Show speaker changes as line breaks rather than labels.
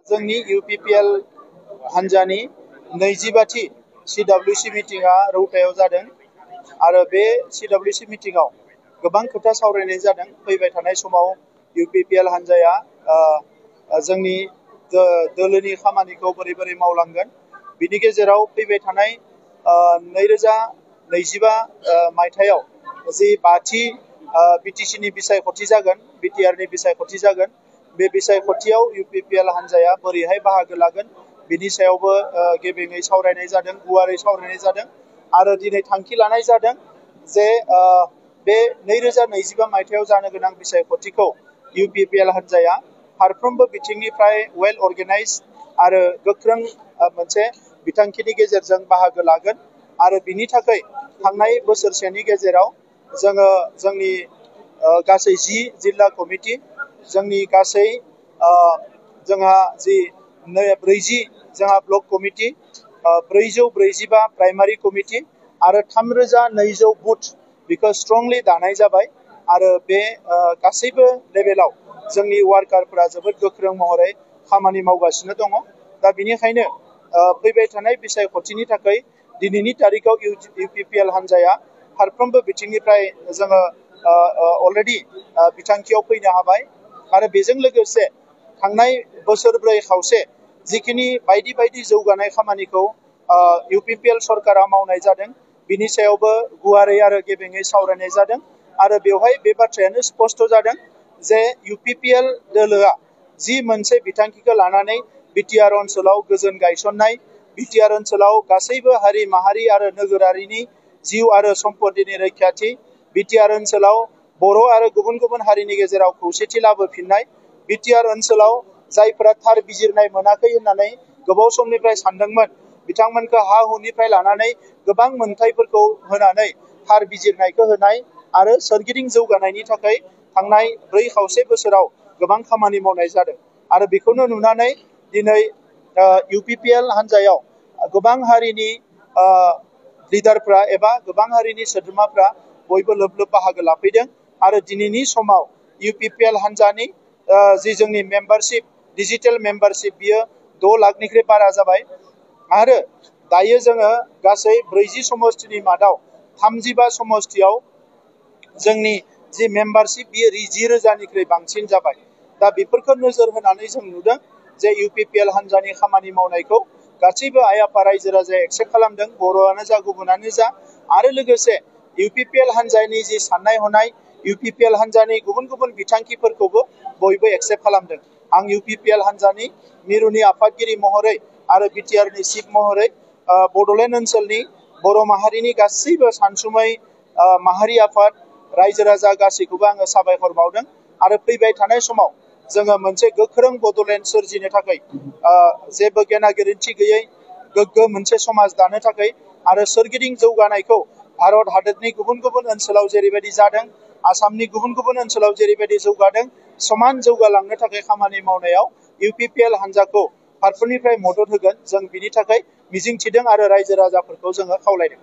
जोंनि UPPL हान्जानि 25थि CWC मिटिंआ रौतायाव जादों आरो बे CWC मिटिंआव गोबां खोथा सावरायनाय जादों। फैबाय थानाय समाव UPPL हान्जाया जोंनि दोलोनि खामानिखौ बोरै मावलांगोन, बिनि गेजेराव फैबाय थानाय 2025 मायथाइयाव जि 5थि BTC बिसायख'थि जागोन, BTR नि बिसायख'थि जागोन, बे बिसायख'थियाव UPPL हान्जाया बोरैहाय बाहागो लागोन बिनि सायावबो गेबेङै सावरायनाय जादों, गुवारै सावरायनाय जादों आरो दिनै थांखि लानाय जादों जे बे 2025 मायथाइयाव जानो गोनां बिसायख'थिखौ UPPL हान्जाया फारफ्रोमबो बिथिंनिफ्राय वेल अर्गेनाइज आरो गोख्रों मोनसे बिथांखिनि गेजेरजों बाहागो लागोन आरो बिनि थाखाय थांनाय बोसोरसेनि गेजेराव जोङो जोंनि गासै 10 जिल्ला कमिटि, जोंनि गासै जोंहा जि 40 जोंहा ब्लक कमिटि, 445 प्राइमारि कमिटि आरो 3200 बुथ बेखौ स्ट्रंलि दानाय जाबाय आरो बे गासैबो लेभेलाव जोंनि वार्कारफोरा जोबोद गोख्रों महरै खामानि मावगासिनो दङ। दा बिनिखायनो फैबाय थानाय बिसायख'थिनि थाखाय दिनैनि तारिखआव UPPL हान्जाया फारफ्रोमबो बिथिंनिफ्राय जोङो अलरेडि बिथांखियाव फैनो हाबाय आरो बेजों लोगोसे थांनाय बोसोरब्रै खावसे जिखिनि बायदि जौगानाय खामानिखौ UPPL सरकारा मावनाय जादों बिनि सायावबो गुवारै आरो गेबेङै सावरायनाय जादों आरो बेवहाय बे बाथ्रायानो स्पष्ट जादों जे UPPL दोलोआ जि मोनसे बिथांखिखौ लानानै BTR ओनसोलाव गोजोन गायसननाय, BTR ओनसोलाव गासैबो हारि माहारि आरो नोगोरारिनि जिउ आरो सम्पतिनि रैखाथि, BTR ओनसोलाव बर' आरो गुबुन हारिनि गेजेराव खौसेथि लाबोफिननाय, BTR ओनसोलाव जायफोरा थार बिजिरनाय मोनाखै होननानै गोबाव समनिफ्राय सानदोंमोन, बिथांमोनखौ हा हुनिफ्राय लानानै गोबां मोनथायफोरखौ होनानै थार बिजिरनायखौ होनाय आरो सोरगिदिं जौगानायनि थाखाय थांनाय 4 खावसे बोसोराव गोबां खामानि मावनाय जादों आरो बेखौनो नुनानै दिनै UPPL हान्जायाव गोबां हारिनि लिडारफ्रा एबा गोबां हारिनि सोद्रोमाफ्रा बयबो लोब बाहागो लाफैदों आरो दिनैनि समाव UPPL हान्जानि जि जोंनि मेम्बारशिप, डिजिटेल मेम्बारशिप, बियो 6 लाखनिख्रुइ बारा जाबाय आरो दायो जोङो गासै 40 समष्टिनि मादाव 35 समष्टियाव जोंनि जि मेम्बारशिप बियो 10,000निख्रुइ बांसिन जाबाय। दा बेफोरखौ नोजोर होनानै जों नुदों जे UPPL हान्जानि खामानि मावनायखौ गासैबो आइ आफा रायजो राजाया एक्सेप्ट खालामदों, बर'आनो जा गुबुनानो जा आरो लोगोसे UPPL हान्जानि जि साननाय हनाय, UPPL हान्जानि गुबुन बिथांखिफोरखौबो बयबो एक्सेप्ट खालामदों। आं UPPL हान्जानि मिरुनि आफादगिरि महरै आरो BTR नि चिफ महरै बड'लेण्ड ओनसोलनि बर' माहारिनि गासैबो सानसुमै माहारि आफाद, रायजो राजा गासैखौबो आङो साबायखर बावदों आरो फैबाय थानाय समाव जोङो मोनसे गोख्रों बड'लेण्ड सोरजिनो थाखाय जेबो गेना गोरोन्थि गैयै गोग्गो मोनसे समाज दानो थाखाय आरो सोरगिदिं जौगानायखौ भारत हादरनि गुबुन ओनसोलाव जेरैबायदि जादों, आसामनि गुबुन ओनसोलाव जेरैबायदि जौगादों, समान जौगालांनो थाखाय खामानि मावनायाव UPPL हान्जाखौ फारफ्रोमनिफ्राय मदद होगोन, जों बिनि थाखाय मिजिंथिदों आरो रायजो राजाफोरखौ जोङो खावलायदों।